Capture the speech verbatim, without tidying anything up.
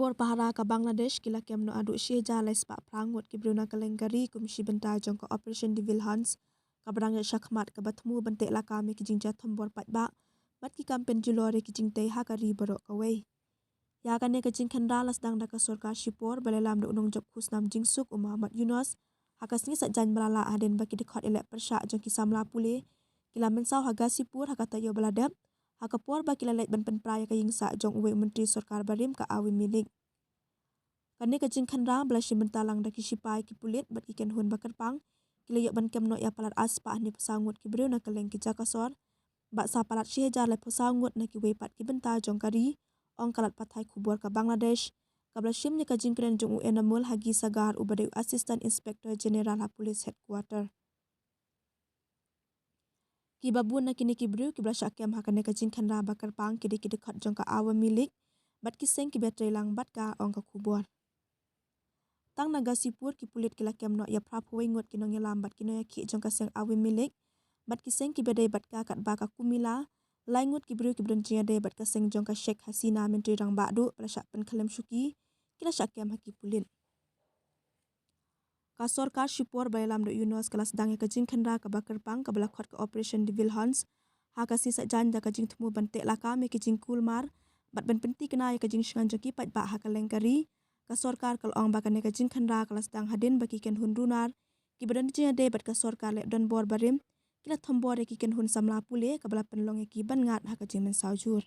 Por pahara ka Bangladesh ki la kem noh haduh shi hajar lai spah phra ngut ki briew na kylleng ka ri kum shi bynta jong ka Operation Devil Horns, kaba dang ïaid shakhmat kaba thmu ban teh lakam ïa ki jingjia thombor paidbah bad ki kam pynjulor ïa ki jingtei ha ka ri baroh kawei. Ïa kane ka jingkhynra la sdang da ka sorkar shipor ba la lam da u nongjop khusnam jingsuk u Muhammad Yunus ha ka sngi Saitjaiñ ba la lah hadien ba ki dkhot ïaleh pyrshah jong ki samla pule ki la mynsaw ha Ghazipur ha ka taïew ba la dep, ha ka por ba ki la leit ban pynpra ïa ka ïing sah jong uwei u myntri sorkar barim ka Awami League. Kane ka jingkhynra ba la shim bynta lang da ki shipai, ki pulit bad ki kynhun ba kyrpang, ki la ïoh ban kem noh ïa palat ar spah hynñiew phew saw ngut ki briew na kylleng ki jaka sor, bad sa palat shi hajar lai phew saw ngut na kiwei pat ki bynta jong ka ri, ong ka lad pathai khubor ka Bangladesh, kaba la shim ïa ka jingkren jong u Enamul Hagi Sagar uba dei u Assistant Inspector General ha Police Headquarter. Kiba bun na kine ki briew kiba la shah kem ha kane ka jingkhynra ba kyrpang ki dei ki dkhot jong ka Awami League bad ki seng kiba trei lang bad ka, ong ka khubor. Tang na Ghazipur ki pulit ki la kem noh ïa phra phew wei ngut ki nongïalam bad ki nongïakhih jong ka seng Awami League bad ki seng kiba dei bad ka, katba ka Kumila, lai ngut ki briew kiba don jingïadei bad ka seng jong ka Sheikh Hasina, Myntri Rangbah Duh ba la shah pynkhyllem shuki, ki la shah kem ha ki pulit. Ka sorkar shipor ba la lam da u Yunus ka la sdang ïa ka jingkhynra kaba kyrpang kaba la khot ka Operation Devil Horns ha ka sngi Saitjaiñ da ka jingthmu ban teh lakam ïa ki jingkulmar bad ban pynthikna ïa ka jingshngaiñ jong ki paidbah ha kylleng ka ri. Ka sorkar ka la ong ba kane ka jingkhynra ka la sdang hadien ba ki kynhun runar kiba don jingïadei bad ka sorkar leh donbor barim ki la thombor ïa ki kynhun samla pule, kaba la pynlong ïa ki ban ngat ha ka jingmynsaw jur.